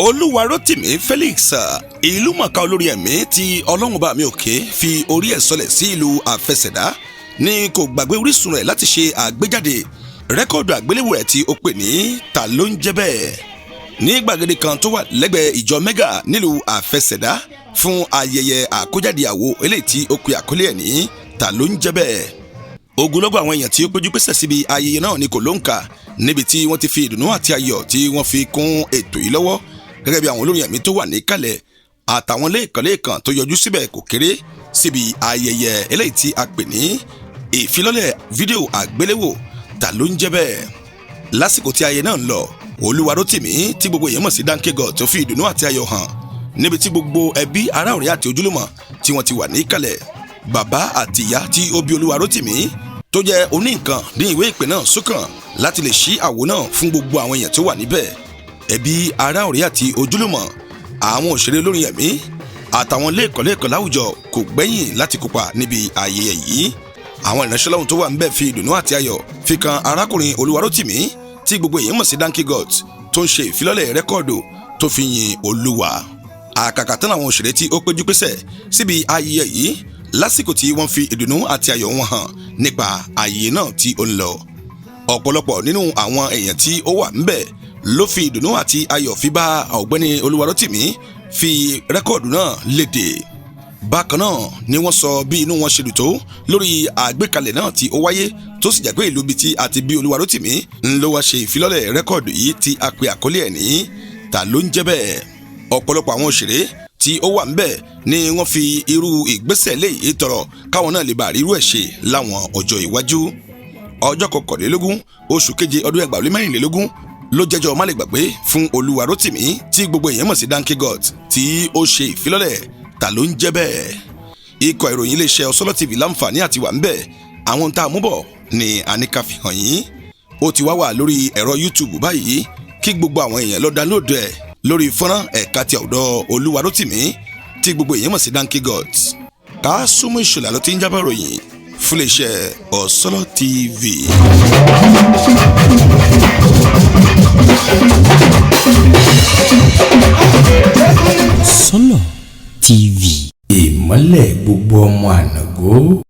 Olúwarótìmí Felix, ìlúmọ̀ọ́ká olórí ẹ̀mí tí Ọlọ́run bá mi òkè fi orí ẹ̀ sọlẹ̀ sí ìlú Àfẹsẹ̀dá, ní kò gbàgbé orísun rẹ̀ láti ṣe àgbéjáde rẹ́kọ̀dù àgbéléwò rẹ̀ tí ó pè ní "Ta ló ń jẹ́ bẹ́ẹ̀" ní gbàgede kan tó wà lẹ́gbẹ̀ẹ́ ìjọ Mega nílùú Àfẹsẹ̀dá fún ayẹyẹ àkójáde àwo eléyìí tí ó pe àkọlé ẹ̀ ní "Ta ló ń jẹ́ bẹ́ẹ̀". Ogunlọ́gọ̀ àwọn èèyàn tí ó péjú pésẹ̀ síbi ayẹyẹ náà ní kò ló ń kà, níbi tí wọ́n ti fi ìdùnnú àti ayọ̀ tí wọ́n fi kún ètò yìí lọ́wọ́, gẹ́gẹ́ bí àwọn olórin ẹ̀mí tó wà níkàlẹ̀ àtàwọn lẹ́ẹ̀kan tó yọjú síbẹ̀ kò kéré síbi ayẹyẹ eléyìí tí a pè ní ìfilọ́lẹ̀ fídíò àgbéléwò "Ta ló ń jẹ́ bẹ́ẹ̀". Lásìkò tí ayẹyẹ náà ń lọ, Olúwarótìmí tí gbogbo èèyàn mọ̀ sí Danke God tó fi ìdùnnú àti ayọ̀ hàn níbi tí gbogbo ẹbí, ará, ọ̀rẹ́ àti ojúlùmọ̀ tí wọ́n ti wà níkàlẹ̀. Bàbá àti ìyá tí ó bí Olúwarótìmí tó jẹ́ oníǹkan ní ìwé ìpè náà sókàn láti lè ṣí àwo náà fún gbogbo àwọn èèyàn tó wà níbẹ̀. Ẹbí, ará, ọ̀rẹ́ àti ojúlùmọ̀, àwọn òṣèré olórin ẹ̀mí àtàwọn lẹ́ẹ̀kọ̀lẹ́ẹ̀kọ̀ láwùjọ kò gbẹ́yìn láti kópa níbi ayẹyẹ yìí. Àwọn ìránṣẹ́ Ọlọ́run tó wà ńbẹ̀ fi ìdùnnú àti ayọ̀ fi kan arákùnrin Olúwarótìmí tí gbogbo èèyàn mọ̀ sí Danke God tó ń ṣe ìfilọ́lẹ̀ rẹ́kọ̀dù tó fi yin Olúwa. Àkàkà tán àwọn òṣèré tí ó péjú pésẹ̀ síbi ayẹyẹ yìí lásìkò tí wọ́n fi ìdùnnú àti ayọ̀ wọn hàn nípa ayẹyẹ náà tí ó ń lọ. Ọ̀pọ̀lọpọ̀ nínú àwọn èèyàn tí ó wà ńbẹ̀ ló fi ìdùnnú àti ayọ̀ fi bá ọ̀gbẹ́ni Olúwarótìmí fi rẹ́kọ̀dù náà léde. Bákan náà ni wọ́n sọ bí inú wọn ṣe dùn tó lórí àgbékalẹ̀ náà tí ó wáyé, tó sì jẹ́ pé ìlú bíi tí àti bí Olúwarótìmí ń ló wá ṣe ìfilọ́lẹ̀ rẹ́kọ̀dù yìí tí a pè àkọlé ẹ̀ ní "Ta ló ń jẹ́ bẹ́ẹ̀". Ọ̀pọ̀lọpọ̀ àwọn òṣèré tí ó wà ńbẹ̀ ni wọ́n fi irú ìgbésẹ̀ léyìí tọrọ káwọn náà lè bá rírú ẹ̀ ṣe láwọn ọjọ́ iwájú. Ọjọ́ 21 oṣù keje ọdún 2024 ló jẹ́jọ́ má lè gbàgbé fún Olúwarótìmí tí gbogbo èèyàn mọ̀ sí Danke God tí ó ṣe ìfilọ́lẹ̀ "Ta ló ń jẹ́ bẹ́ẹ̀". Ikọ̀ ìròyìn iléeṣẹ́ Ọ̀sọ́lọ́ TV láǹfààní àti wà ńbẹ̀. Àwọn tá a mú bọ̀ ni àníkà fi hàn yín. Ó ti wá wà lórí ẹ̀rọ YouTube báyìí kí gbogbo àwọn èèyàn lọ download ẹ̀ lórí fọ́nrán ẹ̀ka ti ọ̀dọ̀ Olúwarótìmí tí gbogbo èèyàn mọ̀ sí Danke God. Kásùmù Ìṣọ̀lá ló ti ń jábọ̀ ròyìn fún iléeṣẹ́ Ọ̀sọ́lọ́ TV. Sọ́lọ̀ TV. Ìmọ́lẹ̀ gbogbo ọmọ ànàgó.